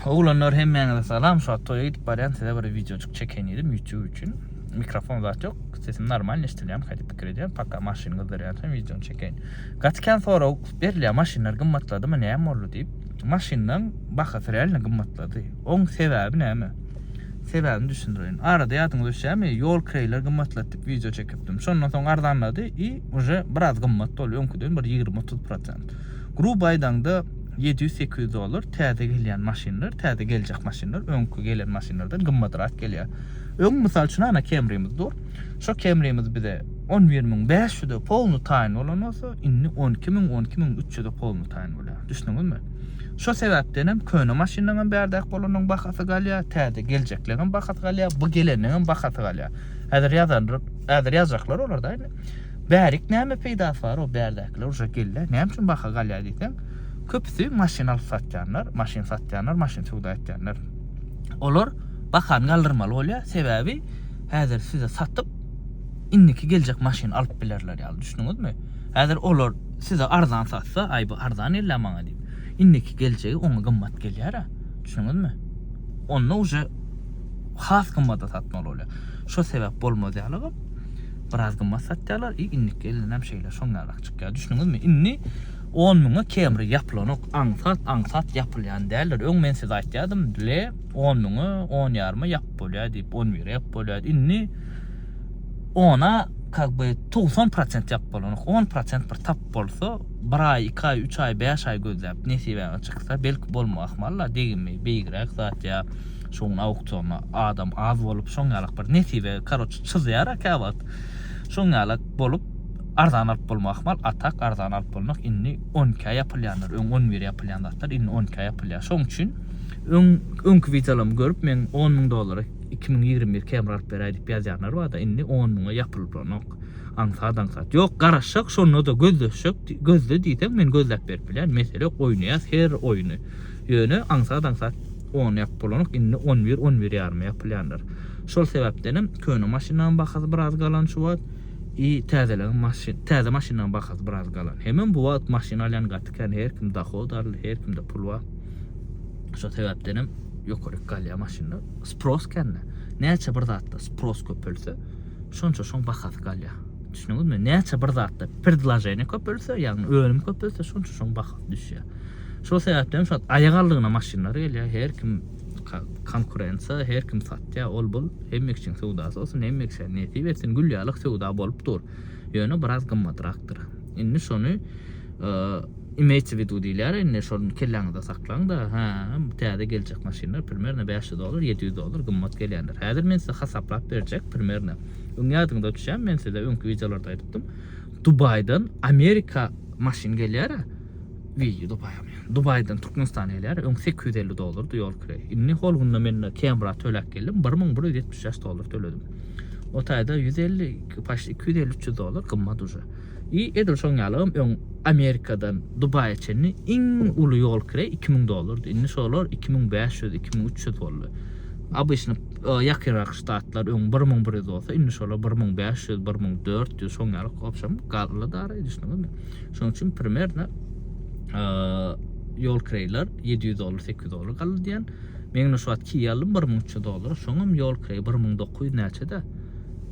Oglanlar hemmäňize salam. Şu wagt toýa gidip barýan size bir wideojyk çekeýin diýdim YouTube üçin. Mikrofon zat ýok. Sesim normal eşidilýärmi diýip pikir edýän. Paka maşyn gyzdyrýarkam wideony çekeýin. Gaty kän sorag berilýär maşynlar gymmatladymy näme boldy diýip. Maşynlaň bahasy realno gymmatlady. Oň sebäbi näme? Sebäbini düşündireýin. Arada ýadyňyza düşýärmi? Ýol kireýler gymmatlady diýip wideo çekipdim. Şondan soň arzanlady i uje biraz gymmat boldy öňküden bir 20-30 prosent. Grubo aýdaňda 700-800 dollar täze gelýän maşynlar, täze geljek maşynlar öňki gelen maşynlardan gymmatrak gelýär. Öň mysal üçin ana Camry'miz dur. Şo Camry'miz bize 11500-e polny taýyn bolan bolsa, indi 12000, 12300-e polny taýyn bolýar. Düşündiňizmi? Şo sebäpden hem köne maşynlaryň hem bärdäki bolanyň bahasy galýar, täze geljekleriň hem bahasy galýar, bu geleniň hem bahasy galýar. Häzir ýazan, häzir ýazjaklar olar da indi. Bärik näme peýdasy bar o bärdäkiler uje geldi. Näme üçin baha galýar diýseň, köpüsi maşyn alyp satýanlar, maşyn satýanlar, maşyn söwda etýänler. Olar bahany galdyrmaly bolýar, sebäbi häzir size satyp indiki geljek maşyny alyp bilerler ýaly, düşündiňizmi? Häzir olar size arzan satsa, aý bu arzan gelýär maňa diýip, indiki geljegi oňa gymmat gelýär-ä. Düşündiňizmi? Onda uje has gymmada satmaly bolýar. Şo sebäp bolmaz ýaly biraz gymmat satýarlar i indiki gelenem şeýle şoň ýalak çykýar. Düşündiňizmi? Indi 10 müňe Camry ýapylanok. Aňsat aňsat ýapylýan däldir. Öň men size aýtýardym, le 10 müňe, 10 ýaryma ýapyp bolýar diýip, 11-e ýapyp bolýar. Indi ona как бы 90% ýapyp bolanok. 10% bir tap bolsa, bir aý, 2 aý, 3 aý, 5 aý gözläp nesibäňe çyksa, belki bolma ahmal-la, degimi beýigräk zat ýa şo gün auksionda adam az bolup, şoň ýalak bir nesibe, karoç, çyzýar-a käwagt. Şoň ýalak bolup, arzan alyp bolma ahmal, a tak arzan alyp bolmak indi 12-ä ýapylýanlar, öň 11 ýapylýan zatlar indi 12-ä ýapylýar. Şoň üçin öň öňki wideolarymy görüp, men 10 müň dollara 2021 Camry alyp beräý diýip ýazýanlar bar-da, indi 10 müňe ýapylanok. Aňsat-aňsat. Ýok, garaşsak, şonda-da gözleşsek, gözle diýseň, men gözläp berip bilýän. Mesele ýok, oýnaýas her oýny. Ýöne aňsat-aňsat 10 ýapyp bolanok, indi 11, 11 ýaryma ýapylýandyr. Şol sebäpdenem köne maşynlaryň bahasy biraz galan şu wagt i täzeleň maşyn, täze maşynlaryň bahasy biraz galan. Hemem bu wagt maşyn alýan gaty kän, her kim dohod aldy, her kimde pul bar. Şol sebäpdenem ýokaryk galýar maşynlar. Spros kände. Näçe bir zatda spros köpelse, şonça şoň bahasy galýar. Düşündiňizmi? Näçe bir zatda predloženiýe köpelse, ýagny önüm köpelse, şonça şoň bahasy düşýär. Şol sebäpden şu aýak aldygyna maşynlar gelýär. Her kim konkurensiýa, her kim satýar, ol bul hemme kişiň söwdasy bolsun, hemme kişä nesip etsin, gül ýalyk söwda bolup dur. Ýöne biraz gymmatrakdyr. Indi şony imeyte w vidu diýilýär, indi şony kelläňizde saklaň-da, hä, täze geljek maşynlar primerno 500 dollar, 700 dollar gymmat gelýändir. Häzir men size hasaplap berjek primerno. Öň ýadyňyza düşýän, men size öňki wideolarda aýdypdym. Dubaýdan Amerika maşyn gelýär. Wiý, Dubaýa. Dubaýdan Türkmenistana gelýär. Öň 850 dollardy ýol kireý. Indi hol günde men Camry töläp geldim. 1175 dollar töledim. O taýda 150, почти 250-300 dollar gymmat uje. I edil şoň ýalygam öň Amerikadan Dubaýa çenli iň uly ýol kireý 2000 dollardy. Indi şolar 2500, 2300 boldy. Obyçny ýakynrak ştatlar öň 1100 bolsa, indi şolar 1500, 1400 şoň ýaly obşem galdy da düşündiňizmi? Şonuň üçin primerno ýol kireýler 700 dollar, 800 dollar galdy diýen. Men indi şu wagt Kia aldym 1300 dollar. Şoňam ýol kireýi 1900 näçe-de.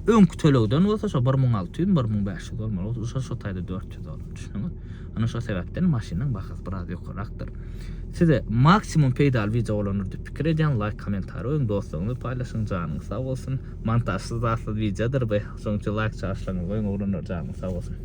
Öňki tölegden bolsa şo 1600, 1500 bolmaly. Şo şo taýda 400 dollar düşündiňiz. Ana şo sebäpden maşynyň bahasy biraz ýokarrakdyr. Size maksimum peýdaly wideo bolandyr diýip pikir edýän. Laýk, kommentariý goýuň, dostlaryňyz bilen paýlaşyň. Janyňyz sag bolsun. Montažsyz zatsyz wideodyr bu. Şonuň üçin laýk çagyşlaryňyzy goýuň oglanlar janyňyz sag bolsun.